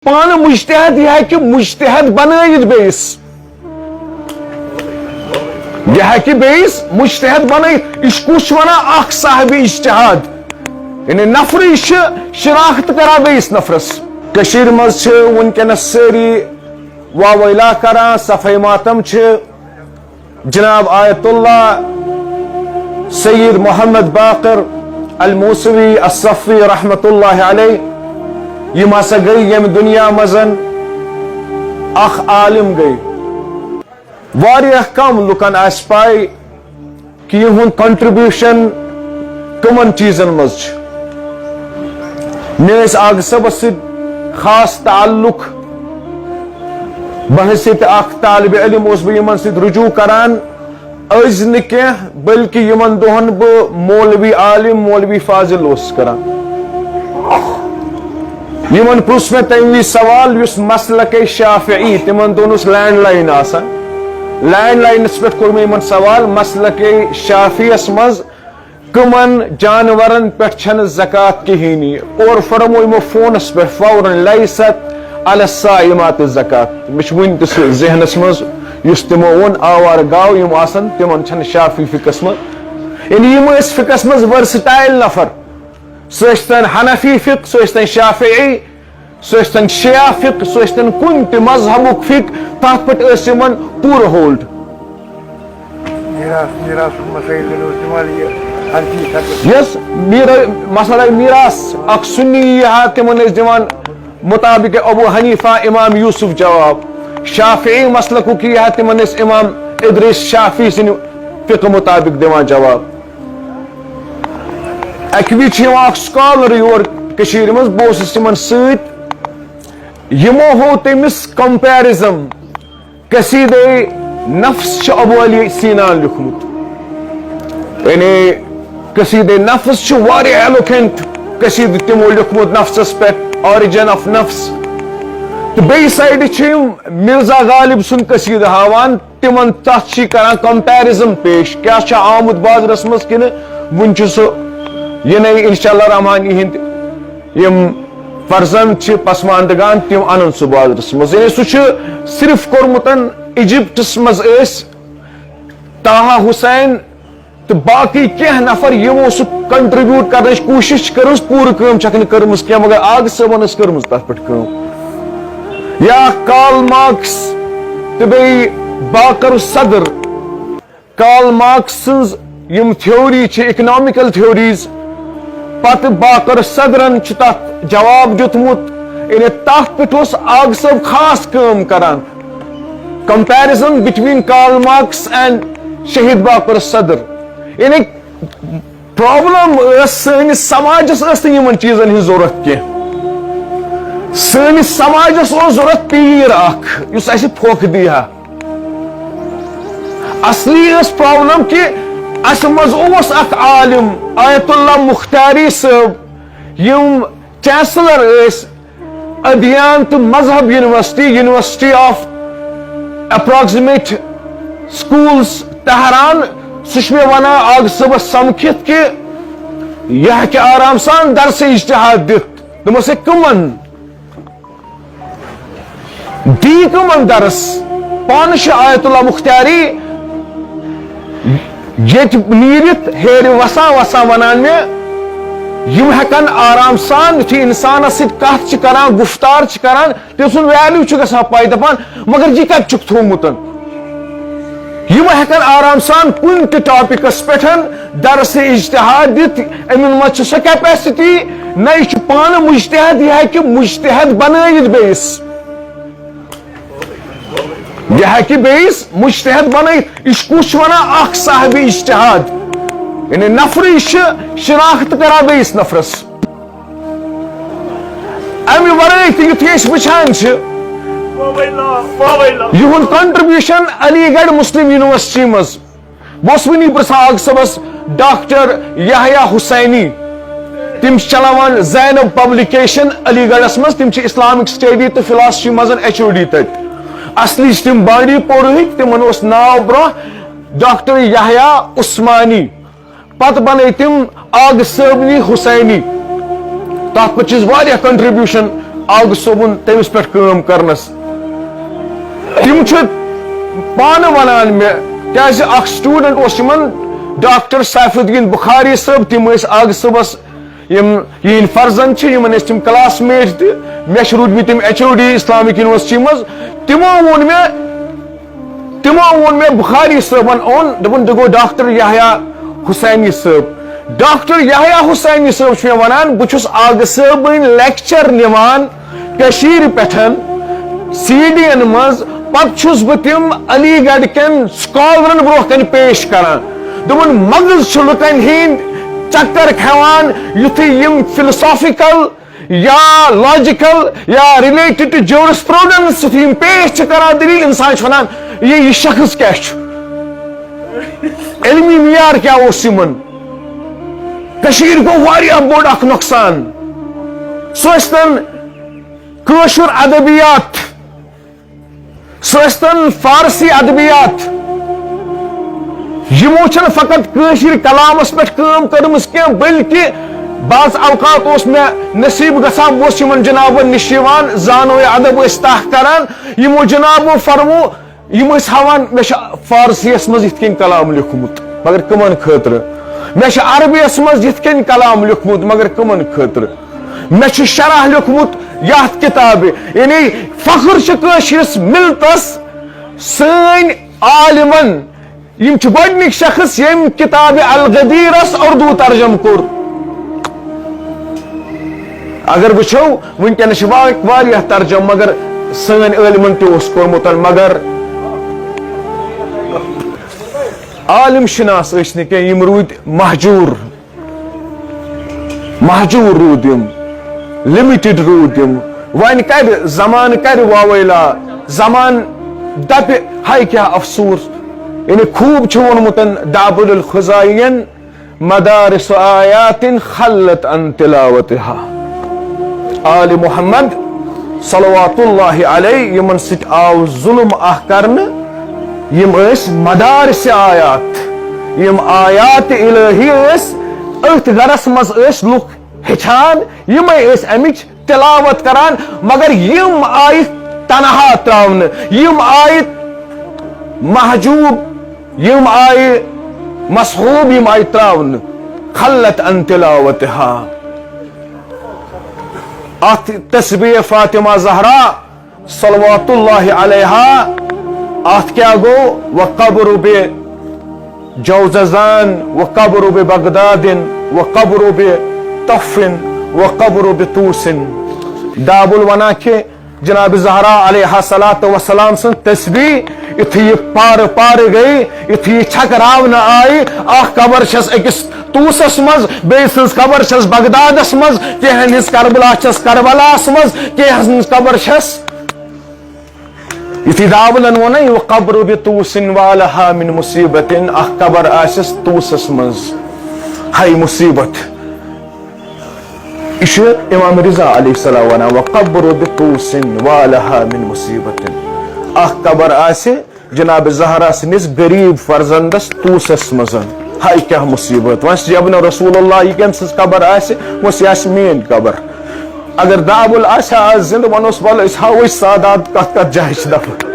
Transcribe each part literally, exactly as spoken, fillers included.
پانہٕ مجتہد، یہِ ہیٚکہِ مجتہد بنٲوِتھ بیٚیِس۔ یہِ ہیٚکہِ بیٚیِس مجتہد بنٲوِتھ۔ یہِ چھُ کُس چھُ ونان؟ اکھ صاحب اجتہاد۔ یعنی نفرٕے چھِ شناخت کران بیٚیِس نفرس۔ کٔشیٖرِ منٛز چھِ وٕنکیٚنس سٲری واویلا کران، صفائی ماتم چھِ۔ جناب آیت اللہ سید محمد باقر الموسوی الصفوی رحمت اللہ علیہ، یِم ہسا گٔے ییٚمہِ دُنیا منٛز اکھ عالم گٔے۔ واریاہ کم لُکن آسہِ پاے کہِ یِہُنٛد contribution کٕمن چیٖزن منٛز چھُ۔ مےٚ ٲسۍ آغہٕ صٲبس سۭتۍ خاص تعلق، بحیثیت اکھ طالب علم اوسُس بہٕ یِمن سۭتۍ رجوع کران، أزۍ نہٕ کینٛہہ، بلکہِ یِمن دۄہن بہٕ مولوی عالم، مولوی فاضل اوسُس کران۔ یِمن پرُژھ مےٚ تَمہِ وِزِ سوال، یُس مسلکے شافعی، تِمن دۄہن اوس لینڈ لائن آسان، لینڈ لائنس پٮ۪ٹھ کوٚر مےٚ یِمن سوال، مسلکے شافعیس منٛز کٕمن جانورن پٮ۪ٹھ چھنہٕ زکوٰۃ کِہیٖنی؟ اورٕ فرموو یِمو فونس پٮ۪ٹھ فوراً، "لیست علی الصائمات زکوٰۃ"۔ مےٚ چھُ وُنہِ تہِ سُہ ذہنس منٛز یُس تِمو ووٚن، آوارٕ گاو یِم آسن، تِمن چھنہٕ شافعی فقہس منٛز، یعنی یِم ٲسۍ فقہس منٛز versatile نفر، سُہ ٲسۍ تن حنفی فقہ، سُہ ٲسۍ تن شافعی، سُہ ٲسۍ تن شیعہ فقہ، سُہ ٲسۍ تن کُنہِ تہِ مذہبُک فقہ، تتھ پٮ۪ٹھ ٲسۍ یِمن پوٗرٕ hold۔ میراث، میراث مسائل دِنہٕ اوس یِوان یہِ حنفی فقہ۔ یس میرا-، مسئلہ میراث اکھ سُنی یی ہا، تِمن ٲسۍ دِوان مطابق ابو حنیفہ امام یوسف جواب، شافعی مسلکُک یی ہا، تِمن ٲسۍ امام ادریس شافعی سٕنٛدِ فقہ مطابق دِوان جواب۔ اکہِ وِزِ چھُ یِوان اکھ scholar یور کٔشیٖرِ منٛز، بہٕ اوسُس تِمن سۭتۍ، یِمو ہوو تٔمِس comparison، قصیدے نفس چھُ ابو علی سینا لیوٗکھمُت۔ یعنی قصیدے نفس چھُ واریاہ eloquent قصیدٕ تِمو لیوٗکھمُت نفسس پٮ۪ٹھ، Origin of Nafs۔ تہٕ بیٚیہِ سایڈٕ چھِ یِم مرزا غالب سُنٛد قصیدٕ ہاوان، تِمن تتھ چھِ کران comparison پیش، کیٛاہ چھا آمُت بازرس منٛز کِنہٕ وُنہِ چھُ سُہ یِنَے انشاءاللہ رحمان یِہِنٛدۍ یِم فرزند چھِ پسماندگان، تِم انن سُہ بازرس منٛز۔ یعنی سُہ چھُ صرف کوٚرمُت ایجپٹس منٛز ٲسۍ طاہا حسین تہٕ باقٕے کینٛہہ نفر، یِمو سُہ contribute کرنٕچ کوٗشش چھِ کٔرمٕژ، پوٗرٕ کٲم چھکھ نہٕ کٔرمٕژ کینٛہہ، مگر آغہٕ صٲبن ٲس کٔرمٕژ تتھ پٮ۪ٹھ کٲم۔ یا کارل مارکس تہٕ بیٚیہِ باقر صدر، کارل مارکس سٕنٛز یِم theory چھِ، economical theories، پتہٕ باقر صدرن چھُ تتھ جواب دیُتمُت، یعنی تتھ پٮ۪ٹھ اوس آغہٕ صٲب خاص کٲم کران۔ Comparison between Karl Marx and شہید باقر صدر۔ یعنی problem ٲس، سٲنِس سماجس ٲس نہٕ یِمن چیٖزن ہٕنٛز ضروٗرت کینٛہہ۔ سٲنِس سماجس اوس ضروٗرت پیٖر اکھ، یُس اسہِ پھۄکھ دی ہا۔ اصلی ٲس problem کہِ اسہِ منٛز اوس اکھ عالم آیت اللہ مختاری صٲب، یِم chancellor ٲسۍ ادیان تہٕ مذہب university، University of Approximate Schools Tehran. سُہ چھُ مےٚ ونان آغہٕ صٲبس سمکھِتھ کہِ یہِ ہیٚکہِ آرام سان درس اجتہاد دِتھ۔ دوٚپمس، ہے، کٕمن؟ دی کٕمن درس؟ پانہٕ چھُ آیت اللہ مختاری ییٚتہِ نیٖرِتھ ہیرِ وسان وسان ونان مےٚ، یِم ہٮ۪کن آرام سان یُتھُے انسانس سۭتۍ کتھ چھِ کران، گفتار چھِ کران، تٔمۍ سُنٛد value چھُ گژھان پاے، دپان، مگر یہِ کتہِ چھُکھ تھوٚومُت؟ یِم ہٮ۪کن آرام سان کُنہِ تہِ ٹاپکس پٮ۪ٹھ درس اجتہاد دِتھ، یِمن منٛز چھِ سۄ capacity، نہ یہِ چھُ پانہٕ مجتہد، یہِ ہیٚکہِ مجتہد بنٲوِتھ بیٚیِس۔ یہِ ہیٚکہِ بیٚیِس مجتہد بنٲوِتھ۔ یہِ چھُ کُس چھُ ونان؟ اکھ صاحب اجتہاد۔ یعنی نفرٕے چھِ شناخت کران بیٚیِس نفرس۔ امہِ ورٲے تہِ یُتھُے أسۍ وٕچھان چھِ، یِہُنٛد contribution علی گڑھ مسلم university منٛز۔ بہٕ اوسُس وٕنی پرژھان آغہٕ صٲبس، ڈاکٹر یحییٰ حسینی، تِم چھِ چلاوان زینب publication علی گڑھس منٛز، تِم چھِ Islamic study تہٕ philosophy منٛز H O D تتہِ۔ اصلی چھِ تِم بانڈی پورہٕکۍ، تِمن اوس ناو برونٛہہ ڈاکٹر یحییٰ عثمانی، پتہٕ بنے تِم آغہٕ صٲبنی حسینی۔ تتھ پٮ۪ٹھ چھِ أسۍ واریاہ contribution آغہٕ صٲبُن تٔمِس پٮ۪ٹھ کٲم کرنس۔ تِم چھِ پانہٕ ونان مےٚ، کیازِ اکھ سٹوڈنٹ اوس یِمن، ڈاکٹر سیف الدین بخاری صٲب، تِم ٲسۍ آغہٕ صٲبس، یِم یِہنٛدۍ فرزند چھِ، یِمن ٲسۍ تِم کلاس میٹ تہِ۔ مےٚ چھِ روٗدمٕتۍ تِم H O D Islamic university منٛز۔ تِمو ووٚن مےٚ، تِمو ووٚن مےٚ بخاری صٲبن اوٚن، دوٚپُن، "تہِ گوٚو ڈاکٹر یحییٰ حسینی صٲب۔" ڈاکٹر یحییٰ حسینی صٲب چھُ مےٚ ونان، بہٕ چھُس آغہٕ صٲبٕنۍ لیکچر نِوان کٔشیٖرِ پٮ۪ٹھ سی ڈی ین منٛز، پتہٕ چھُس بہٕ تِم علی گڑھ کٮ۪ن سکالرن برونٛہہ کنہِ پیش کران۔ دوٚپُن، مغز چھِ لُکن ہٕنٛدۍ چکر کھٮ۪وان، یُتھُے یِم فلسافیکل یا لاجیکل یا ریلیٹڈ ٹو جورسپروڈنس یُتھُے یِم پیش چھِ کران دٔلیٖل، انسان چھُ ونان، یہِ، یہِ شخص کیٛاہ چھُ؟ علمی معیار کیٛاہ اوس یِمن؟ کٔشیٖرِ گوٚو واریاہ بوٚڑ اکھ نۄقصان۔ سُہ ٲسۍتن کٲشُر ادبیات، سُہ ٲسۍتن فارسی ادبیات، یِمو چھنہٕ فقط کٲشِر کلامس پٮ۪ٹھ کٲم کٔرمٕژ کینٛہہ، بلکہِ بعض اوقات اوس مےٚ نصیب گژھان، بہٕ اوسُس یِمن جنابن نِش یِوان، زانوے ادب ٲسۍ تاہ کران، یِمو جنابو فرمو، یِم ٲسۍ ہاوان، مےٚ چھُ فارسیَس منٛز یِتھ کٔنۍ کلام لیوٚکھمُت، مگر کٕمن خٲطرٕ؟ مےٚ چھُ عربیَس منٛز یِتھ کٔنۍ کلام لیوٚکھمُت، مگر کٕمن خٲطرٕ؟ مےٚ چھُ شرح لیوٚکھمُت یَتھ کِتابہِ، یعنی فخر چھُ کٲشرِس مِلتَس، سٲنۍ عالمن، یِم چھِ گۄڈٕنِکۍ شخص ییٚمۍ کِتابہِ الغدیرس اردو ترجمہٕ کوٚر۔ اگر وٕچھو، وٕنکیٚنس چھِ وا-، واریاہ ترجمہٕ، مگر سٲنۍ عٲلمن تہِ اوس کوٚرمُت، مگر عالم شناس ٲسۍ نہٕ کینٛہہ، یِم روٗدۍ مہجوٗر، مہجوٗر روٗدۍ یِم، لِمِٹِڈ روٗدۍ یِم۔ وۄنۍ کَرِ زمانہٕ، کَرِ واویلا، زمانہٕ دَپہِ، ہاے کیٛاہ افسوٗس۔ یعنی خوٗب چھُ ووٚنمُت دابل الخزائین، مدارس آیات خلت عن تلاوتها۔ آل محمد صلوات اللہ علیہ، یِمن سۭتۍ آو ظلم اکھ کرنہٕ، یِم ٲسۍ مدارس آیات، یِم آیات الہی ٲسۍ، أتھۍ گرس منٛز ٲسۍ لُکھ ہیٚچھان، یِمے ٲسۍ امِچ تلاوت کران، مگر یِم آیہِ تنہا تراونہٕ، یِم آیہِ محجوب، یِم آیہِ مسحوب، یِم آیہِ تراونہٕ۔ خلت عن تلاوتها۔ اتھ تسبیح فاطمہ زہرا صلوات اللہ علیہا، اتھ کیٛاہ گوٚو؟ وقبر بجوززان، وقبر ببغداد، وقبر بطف، وقبر بطوس۔ دابل ونان کہِ جناب زہرا علیہ الصلوۃ والسلام سٕنٛز تسبیح، یُتھُے یہِ پارٕ پارٕ گٔے، یُتھُے یہِ چھکراونہٕ آیہِ، اکھ قبر چھس أکِس طوسس منٛز، بیٚیہِ سٕنٛز قبر چھس بغدادس منٛز، کینٛہن ہٕنٛز کربلا چھس کربلاہس منٛز، کینٛہن ہٕنٛز قبر چھس، یُتھُے داولن ووٚن، وقبر بطوس ما لها من مصیبۃ، اکھ قبر آسٮ۪س طوسس منٛز، ہاے مصیبت۔ یہِ چھُ امام رضا علیہ السلام ونان، وقبر بطوس ما لها من مصیبۃ۔ اکھ قبر آسہِ جناب زہرا سٕنٛدِس غریب فرزندس طوسس منٛز۔ ہاے کیٛاہ مصیبت۔ وۄنۍ چھِ یبن رسول اللہ، یہِ کٔمۍ سٕنٛز قبر آسہِ؟ وۄنۍ یہِ آسہِ میٛٲنۍ قبر۔ اگر دابل آسہِ ہا آز زندٕ، ونوس، ول أسۍ ہاوو أسۍ سادات کتھ کتھ جایہِ چھِ دفن۔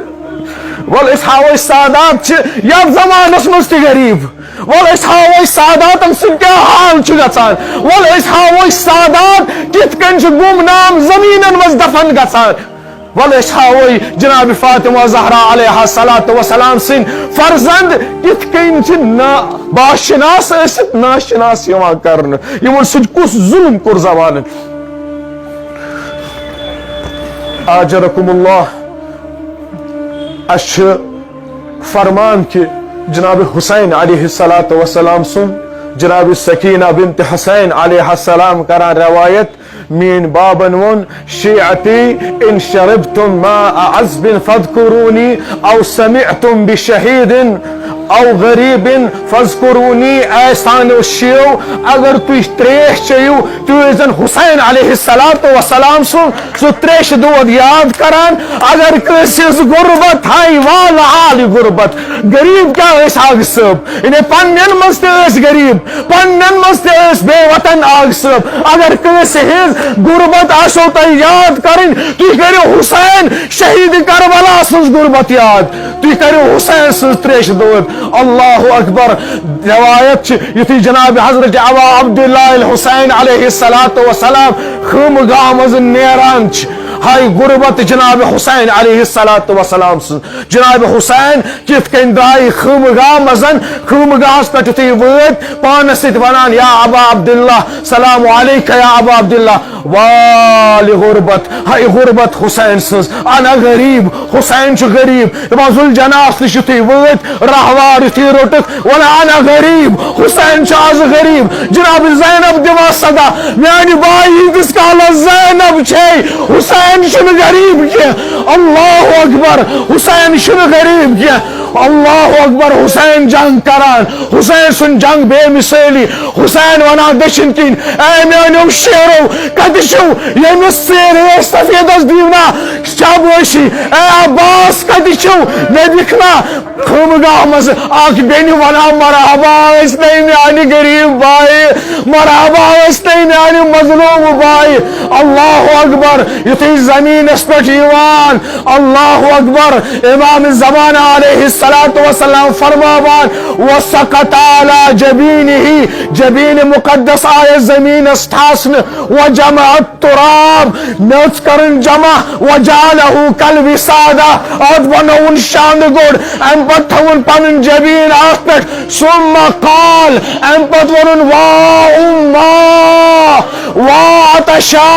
ول أسۍ ہاوو أسۍ سادات چھِ یتھ زمانس منٛز تہِ غریب۔ ول أسۍ ہاوو أسۍ ساداتن سۭتۍ کیٛاہ حال چھُ گژھان۔ ول أسۍ ہاوو أسۍ سادات کِتھ کٔنۍ چھِ گمنام زمینن منٛز دفن گژھان۔ ول أسۍ ہاوو جناب فاطمہ زہرا علیہ الصلوۃ والسلام سٕنٛدۍ فرزند کِتھ کٔنۍ چھِ نا-، باشناس ٲسِتھ ناشناس یِوان کرنہٕ۔ یِمن سۭتۍ کُس ظلم کوٚر زمانن؟ آجرکم اللہ۔ اسہِ چھِ فرمان کہِ جناب حسین علیہ الصلوۃ والسلام سُنٛد، جناب سکینہ بنت حسین علیہ السلام کران روایت، میٛٲنۍ بابن ووٚن، شیعتی، ان شربتم ماء عزب فاذکرونی، او سمعتم بشہید، او غریب فذکرونی، اے سانیو شیو، اگر تُہۍ تریش چیٚیِو، تُہۍ ٲسۍزن حسین علیہ الصلوۃ والسلام سُنٛد سُہ تریشہِ دود یاد کران۔ اگر کٲنٛسہِ ہٕنٛز غربت ہاے، والہ حال یہِ غربت، غریب کیٛاہ ٲسۍ آغہٕ صٲب، یعنی پننٮ۪ن منٛز تہِ ٲسۍ غریب، پننٮ۪ن منٛز تہِ ٲسۍ بے وطن آغہٕ صٲب۔ اگر کٲنٛسہِ ہٕنٛز غربت آسیو تۄہہِ یاد کرٕنۍ، تُہۍ کٔرِو حسین شہید کربلا سٕنٛز غربت یاد، تُہۍ کٔرِو حسین سٕنٛز تریشہِ دود۔ اللہ اکبر۔ روایت چھِ، یُتھُے جناب حضرت ابا عبداللہ الحسین علیہ الصلوۃ والسلام خیمہٕ گاہ منٛز نیران چھِ، ہاے غربت جناب حسین علیہ الصلوۃ والسلام سٕنٛز۔ جناب حسین کِتھ کٔنۍ درٛاے خیمہٕ گاہ منٛز، خیمہٕ گاہس پٮ۪ٹھ یُتھُے وٲتۍ، پانس سۭتۍ ونان، یا ابا عبداللہ، سلام علیک یا ابا عبداللہ، والِ غربت، ہاے غربت حسین سٕنٛز، انا غریب، حسین چھُ غریب۔ دپان ذوالجناحس نِش یُتھُے وٲتۍ، راہوار یُتھُے روٚٹُکھ، ونان، انا غریب، حسین چھُ از غریب۔ جناب زینب دِوان صدا، میانہِ بایہِ ییٖتِس کالس زینب چھے، حسین چھُنہٕ غریب کینٛہہ۔ اللہ اکبر، حسین چھُنہٕ غریب کینٛہہ۔ اللہ اکبر، حسین جنگ کران، حسین سُنٛد جنگ بے مثٲلی، حسین ونان دٔچھِنۍ کِنۍ، اے میٲنیو شیرو، کتہِ چھِو؟ ییٚمِس ریش سفیدس دیو نا شابٲشی، اے عباس کتہِ چھِو؟ مےٚ دِکھ نا۔ خیمہٕ گاہ منٛز اکھ بیٚنہِ ونان، مرحبا ٲسۍ نے میانہِ غریب بایہِ، مرحبا ٲسۍ نے میانہِ مظلوم بایہِ۔ اللہ اکبر، یُتھُے زمینس پٮ۪ٹھ یِوان، اللہ اکبر، امام زمانہ علیہ الصلوۃ والسلام فرماوان، وسقط علی جبینہ، جبین مقدس آیس زمینس ٹھاسنہٕ، وجمع التراب، میٚژ کٔرٕن جمع، وجعلہ کالوسادہ، اتھ بنووُن شاندٕ گوٚڑ، امہِ پتہٕ تھووُن پنٕنۍ جبین اتھ پٮ۪ٹھ، ثم قال، امہِ پتہٕ ووٚنُن، وا اما، وا عطشا،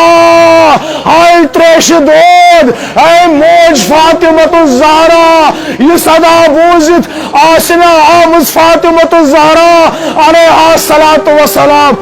ہاے تریشہِ دود، اے موج فاطمہ الزہرا، یہِ صدا بوٗزِتھ آسہِ نا آمٕژ فاطمہ الزہرا علیہا الصلوۃ والسلام